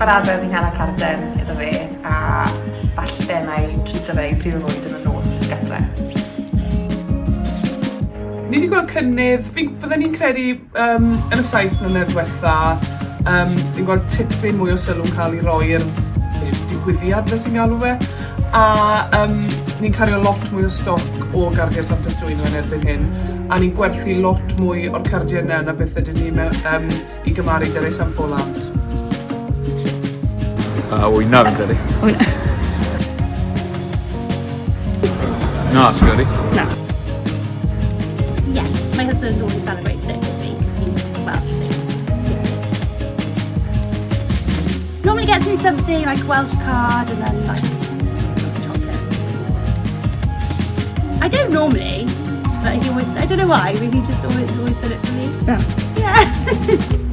Fel arfer fi'n hala carden iddo fe a falle na i treato fe i pryd o fwyd yn y nos gatre. Ni 'di gweld cynnydd, fi... Bydden i'n credu yym yn y saith mlynedd dwetha yym fi'n gweld tipyn mwy o sylw'n ca'l 'i roi i'r digwyddiad fel ti'n galw fe a yym ni'n cario lot mwy o stoc o gardie Santes Dwynwen erbyn hyn a ni'n gwerthu lot mwy o'r cardie 'na na beth ydyn ni mew- yym i gymaru 'da rei San Ffolant. Yy wyna fi'n credu. Wyna. Na, swn i credu. Na. Yeah, my husband always celebrates it with me because he's Welsh. So, yeah. Normally gets me something like a Welsh card and then like chocolates. I don't normally, but he always, I don't know why, but he just always, always done it for me. Yeah. Yeah.